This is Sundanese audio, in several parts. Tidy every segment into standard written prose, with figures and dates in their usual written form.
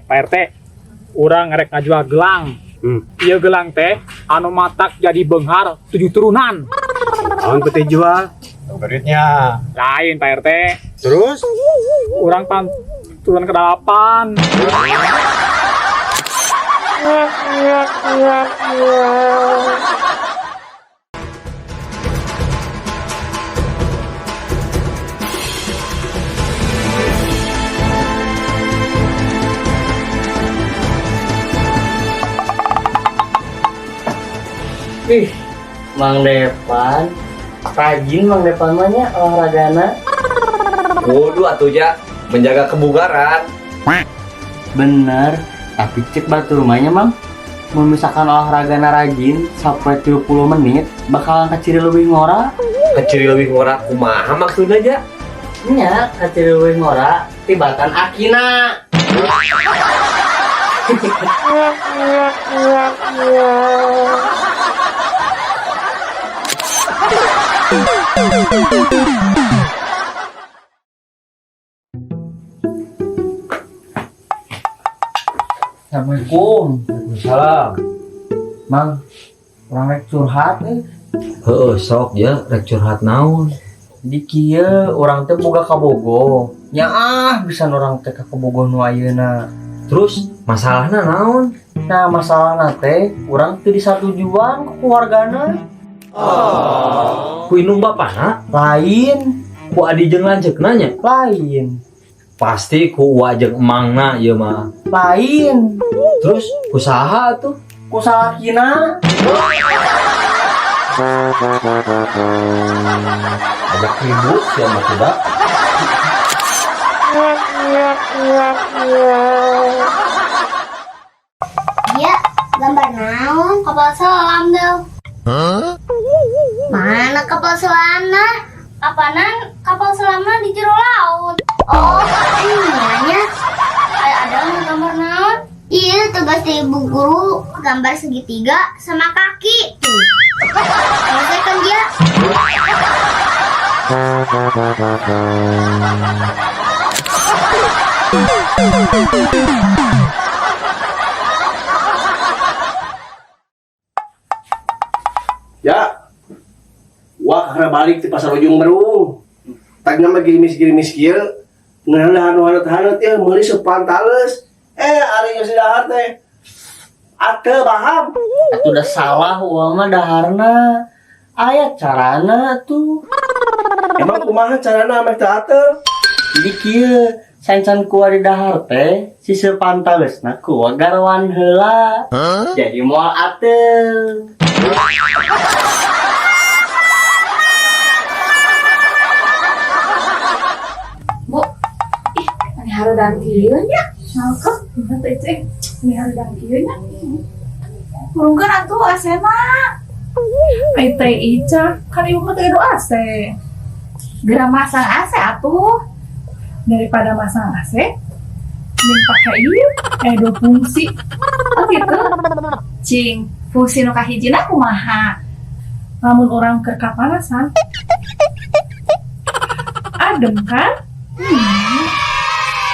Pak RT, urang rek ngajual gelang. Ieu gelang teh anu matak jadi beunghar tujuh turunan. Naon peti jual? Duitnya. Lain, Pak RT. Terus? Urang pan turunan ke delapan. Ih, Mang Depan, rajin Mang Depan mah nya olahragana. Waduh atuh ja, menjaga kebugaran. Bener, tapi cek batur rumahnya, Mang. Mun misalkan olahragana rajin sampai 30 menit, bakalan kaciri lebih ngora. Kecil lebih ngora kumaha maksudnya ja? Nya, kaciri lebih ngora tibatan akina. Assalamualaikum. Salam. Mang, urang rek curhat eh. Heeh, sok ya, rek curhat naon? Di kieu urang teh boga kabogoh. Nya ah, bisa urang teh ka kabogoh nu ayeuna. Terus masalahna naon? Nah, masalahna teh urang teu disatujuan ku keluargana. Ku indung bapana, Lain, ku adi jeung lanceukna nya. Lain, Pasti ku uwa jeung emangna ieu mah. Lain. Terus ku saha atuh? Ku salakina. Ajak ribut sia mah kuda. Dia gambar naon? Kapal selam dong. Mana kapal selamna? Kapanan kapal selamna di jero laut. Oh, iya. Ada gambar naon? Iya, tugas dari ibu guru gambar segitiga sama kaki. Tuh. Selesai kan dia? Ya. Wah, karena balik di pasar Ujung Berung. Tagna mah gerimis-gerimis kieu. Ngeunah nu haneut-haneut ya meuli sepantales. Eh, ari geus dahar teh. Ate baham. Atuh udah salah uang mah daharna. Aya carana tuh. Emang kumaha carana ameh teu ate? Jadi kieu sancan ku di dahar teh si sepantalesna ku garwan heula. Jadi moal ateul. Bu, ih, ini hareudang kieu nya. Nangkep, teh cek. Ini hareudang kieu nya. Hurungkeun atuh AC-na. Ai teh Ica, kan ibu mah teu gaduh AC. Geura masang AC atuh. Daripada masang AC, mending pakai ieu, dua fungsi. Oh gitu. Cing, fungsi nu kahijina kumaha? Lamun urang keur kapanasan, adem kan?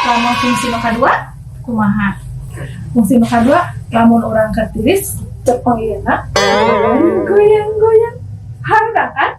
Lamun fungsi nu kadua kumaha? Fungsi nu kadua, lamun urang keur tiris, cepeng ieu goyang-goyang. Harda kan?